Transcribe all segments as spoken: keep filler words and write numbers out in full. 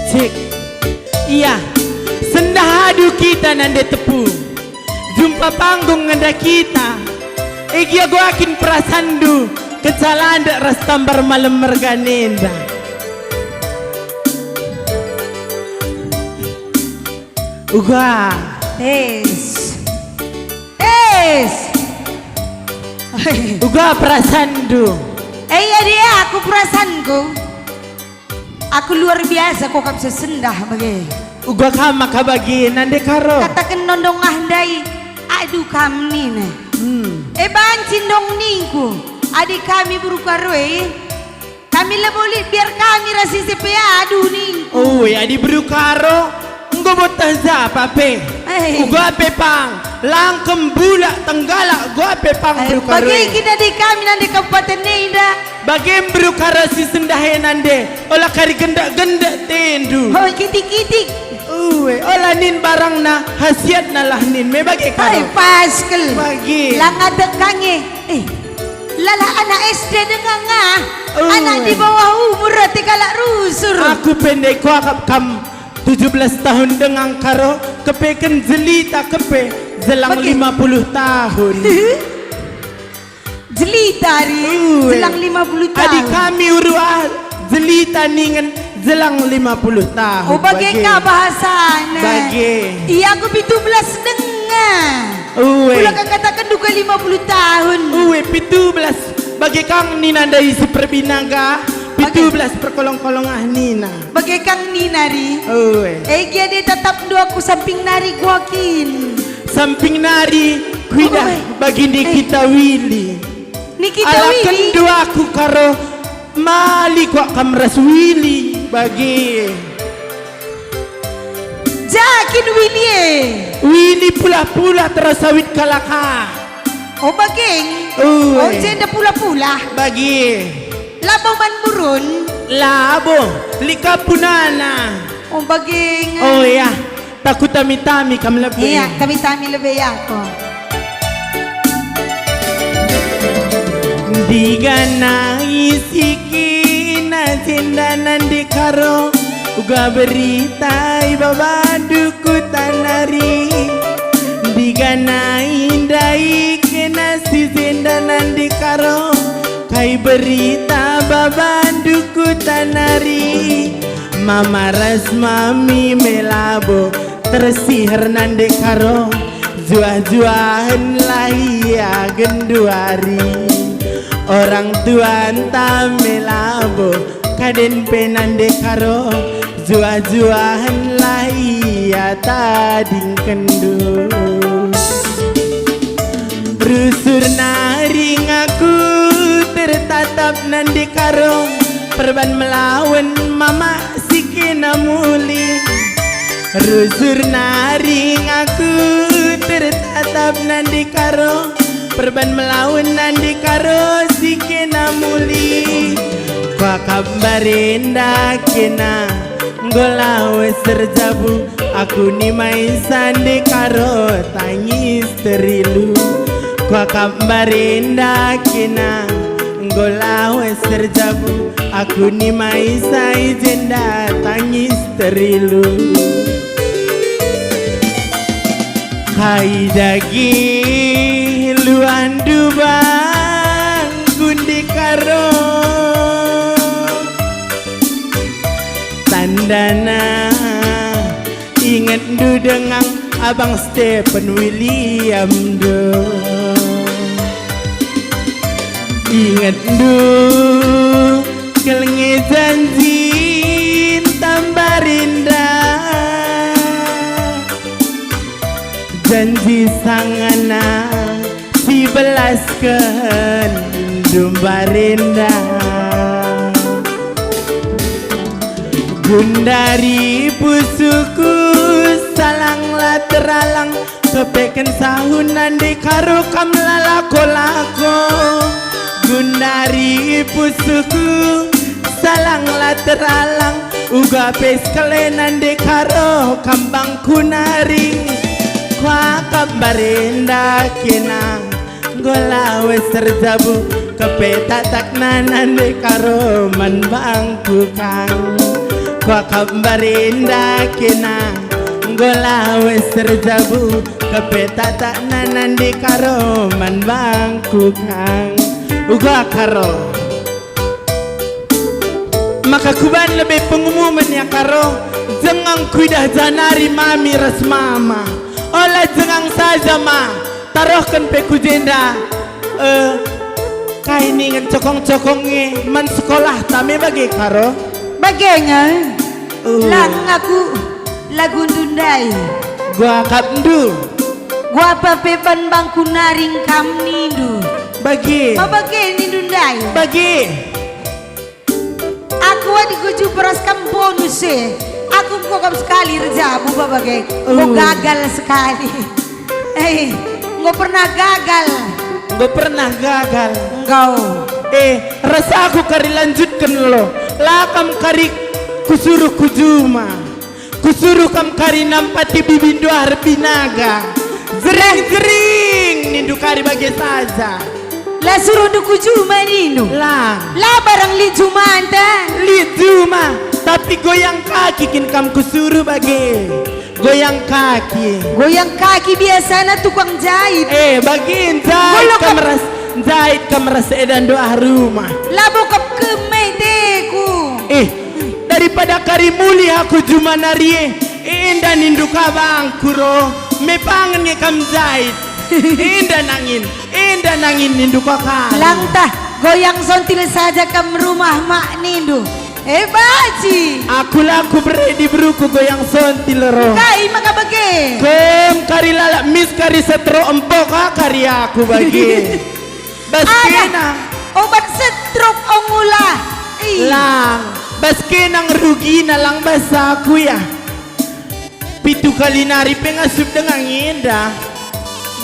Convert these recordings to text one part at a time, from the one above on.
Cik. Ia, sendah adu kita nande tepu. Jumpa panggung ngenca kita. Igia gua kin perasanndu, kenca landek ras tambar malem merga nenda. Uga. Tes. Tes. Uga perasanndu. Eh, iya dia, aku perasanku. Aku luar biasa, kok kam sesendah bage. Uga kam maka bage, nande Karo. Kataken ndong ah ndai, aduh kam nina. Hmm. E banci ndong ningku, adi kami beru Karo e, kami labo lit biar kami ras ise pe, aduh ningku. Ue, adi beru Karo, enggo boteh japa pe. Eh. Uga pe pang, langkem bulak tenggalak, uga pe pang. Eh, beru Karo bage e. Kita di kami nande kabupaten enda. Bage beru Karo si sendah e nande, ola kari gendek-gendek tendu. Hoi, kitik-kitik. Ue, ola nin barangna, khasiatna lah nin, me bage Karo. Hai, pas kal. Bage. Langa dekang e. Eh, lalah anak S D denga ngah. Ue. Anak di bawah umur ate kalak rusur. Aku pe ndai kuakap kam tujuh belas tahun denga Karo, kepeken jelita kepe jelang bage. Lima puluh tahun. Jelita, Ri, ue. Jelang lima puluh tahun. Adi kami urua jelita ningen jelang lima puluh tahun. Oh, bage ka bahasana. Bage. Iya, aku pitu belas denga. Ue. Kula kataken duka lima puluh tahun. Ue, pitu belas. Bage kang nina ndai si perbinaga, bage. Pitu belas perkolong-kolong ah nina. Bage kang nina, Ri. Ue. Eh, gia de tatapndu aku samping nari kuakin. Samping nari kuidah. Ue. Bagi Nikita, eh. Willy. Nikita Willy. Ala kendu aku Karo mali kuak kam ras Willy bage. Ja kin Willy e? Willy pula-pula terasa wit kalak ah. Oh, bage. Ue. Oh, jenda pula-pula. Bage. Labo man burun? Labo, lit ka punana. Oh, bage nge. Oh, ya. Takut tami-tami kam lebe. Iya, tami-tami lebe ya aku. Ndigana isi kena jenda nande Karo, uga berita i babandu kuta nari. Ndigana indai kena si jenda nande Karo, kai berita babandu kuta nari. Mama ras mami me labo tersiher nande Karo, juah-juahen lah ia genduari. Orang tuanta me labo kaden pe nande Karo, juah-juahen lah ia tadingkenndu. Rusur nari ngaku tertatap nande Karo, perban melawen mama si kena muli. Rusur nari ngaku tertatap nande Karo, perban melawen nande Karo si kena muli. Kuakap mbarenda kena enggo lawes erjabu, aku nimai sa nande Karo tangis terilu. Kuakap mbarenda kena enggo lawes erjabu, aku nimai sa i jenda tangis terilu. Kai dage luahndu bangku nande Karo, tandana ingetndu denga Abang Stephen William do. Ingetndu kal nge janji nta mbarenda, janji sangana si belasken ndu mbarenda. Gundari pusuhku salang la teralang, kepeken sahun nande Karo kam la lako-lako. Gundari pusuhku salang la teralang, uga pe sekali nande Karo kam bangku nari. Kuakap mbarenda kena enggo lawes erjabu, kepe tatakna nande Karo man bangku kang. Kuakap mbarenda kena, enggo lawes erjabu, kepe tatakna Nandi Karo man bangku kang. Uga Karo. Maka kuban lebe pengumumen ya Karo, jengang kuidah janari mami ras mama. Ola jengang saja ma, tarohken pe ku jenda, eh, kai ningen cokong-cokong nge man sekolahta me bage Karo? Bage nge. Uh. Lang aku lagundu ndai. Guakapndu. Guapa pe ban bangku nari kam nindu. Bage. Ma bage nindu ndai. Bage. Aku adi kuju beras kam bonus e. Aku enggo kam sekali erjabu bage. Enggo Uh. gagal sekali. Eh, enggo pernah gagal. Enggo pernah gagal. Enggo. Eh, rasa aku kari lanjutken lo. La kam kari kusuruh ku juma. Kusuruh kam kari nampati bibindu arep binaga. Jering-jering nindu kari bage saja. La suruhndu ku juma nindu. La. La barang lit jumanta. Lit juma, tapi goyang kaki kin kam kusuruh bage. Goyang kaki. Goyang kaki biasana tukang jahit. Eh, bage njahit Golok kam ap- ras, njahit kam ras edandu ah rumah. Labo kap keme teku. Eh, daripada kari mulih aku juma nari e, enda nindu ka bangku ro, me pangen nge kam njahit. Enda nangin, enda nangin nindu ka kari. Lang tah, goyang sontil saja kam rumah mak nindu. Eh, baji. Aku la kubere diberuku goyang sontil ro. Kai maka bage? Kem kari lalap mis kari setro empo ka kari aku bage. Bas Ada kena. Obat setruk ongula. Ih. Lang, bas kena ngerugina lang bas aku ya. Pitu kali nari pe ngasup dengan indah.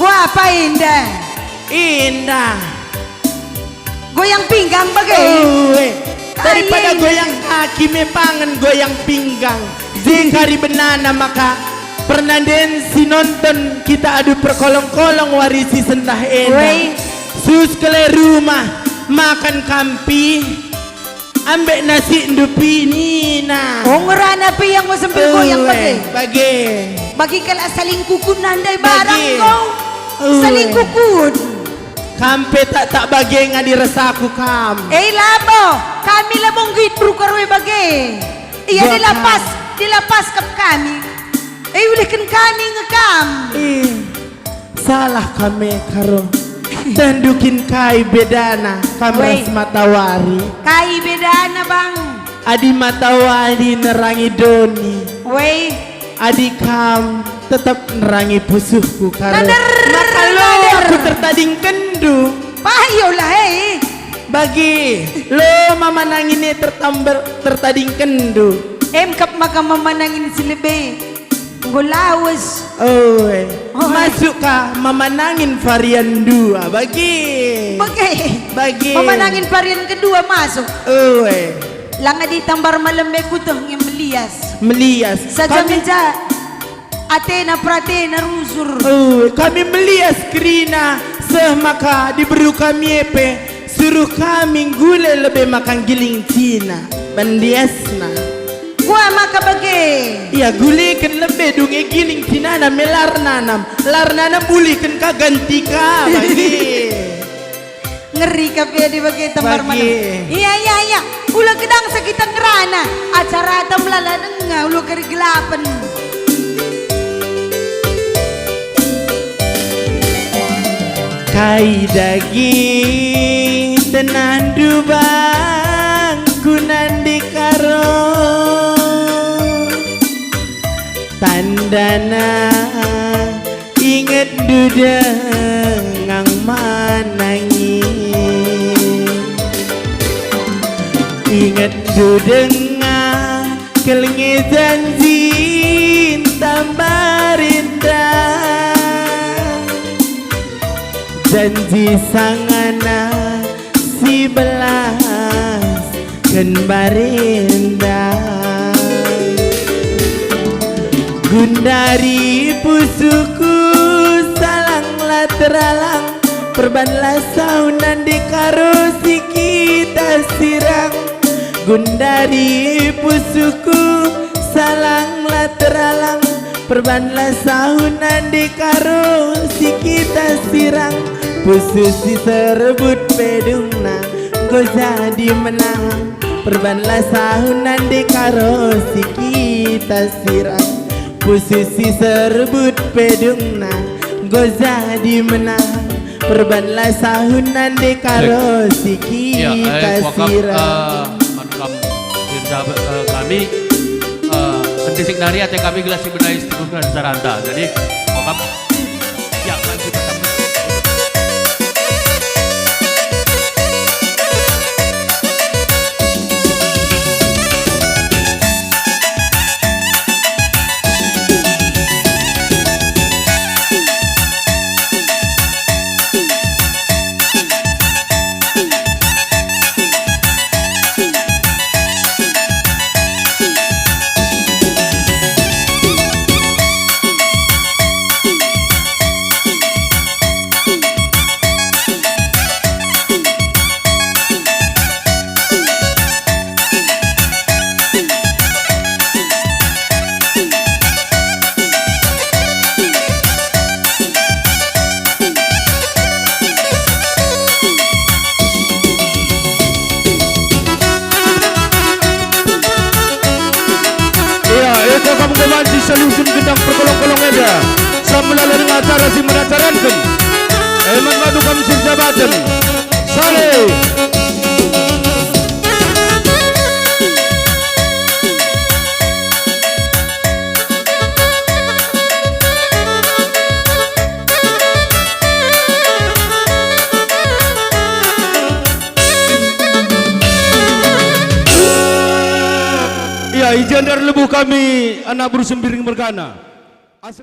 Gua apa indah? Indah. Goyang pinggang bage. Ue. Daripada Ain. Goyang kaki me pangen goyang pinggang. Jengkari benana maka pernanden si nonton kita adu perkolong-kolong wari si sendah enda. Wei. Sus kele rumah, makan kampi, ambek nasi ndupi nina. Oh, ngerana pe yang mau sambil goyang Ue, bage. Bage. Bagi kalak saling kukun nandai barang Bage. Kau. Ue. Saling kukun. Kam pe tak, tak bage ngadi ras aku kam. Eh, labo, kami labo nggit berukar we bage. Iya, Buat dilapas, kam. Dilapas kap kami. Eh, ulihken kami nge kam. Eh, salah kame Karo. Tendukin kai bedana kam Woi. Ras matawari. Kai bedana, Bang? Adi matawari nerangi doni. Woi. Adi kam tetap nerangi pusuhku Karo. Nader, Maka lo nader. Aku tertadingkenndu. Payolah, eh. Bagi lo mama nangin e tertambar tertadingkenndu. Em kap maka mama nangin si lebe. Enggo lawes. Oi. Oi. Masuk ka mama nangin varian dua bagi. Bagi. Bagi. Mama nangin varian kedua masuk. Oi. Langa ditambar malem be kuteh nge melias. Melias. Saja Kami- ngenca atena peratena rusur. Eh, kami melias kerina, seh maka diberu kami e pe, suruh kami nggule lebe maka nggiling cina. Bandiasna. Gua maka bage. Ia guleken lebe dunge giling cinana melar nanam. Lar nanam ulihken ka ganti ka bage. Ngeri ka pe di bage tembar Bage. Mana. Iya, iya, iya. Ula kedang sekitar ngerana. Acara tem lala denga ulu keri gelapen. Kai dage tenandu bang ku nandi karo. Tandana ingetndu denga manangi. Ingetndu denga kelenge janji tambar indah. Janji sangana si belas ken barenda. Gundari pusuhku salang la teralang, perbanlah saunan di karo si kita sirang. Gundari pusuhku, salanglah teralang, perbanlah sahun nande karo si kita sirang. Pusuh si serbut pedungna, enggo jadi menang, perbanlah sahun nande karo si kita sirang. Pusuh si serbut pedungna, enggo jadi menang, perbanlah sahun nande karo si kita sirang. Cek. Ya, eh, wakaf, eh, man kam sirja, eh, kami, eh, kentisik nari ate kami gelah si benai seterusna saranta. Jadi, wakaf, ya, man si pertama. Ia, eko kam banci saluhken gendang perkolong-kolong enda, sambil laleng acara si meracaranken. E, man badu kam sirjabaten. Sale. Ia, i jenda erlebuh kami, anak beru Sembiring mergana. Asa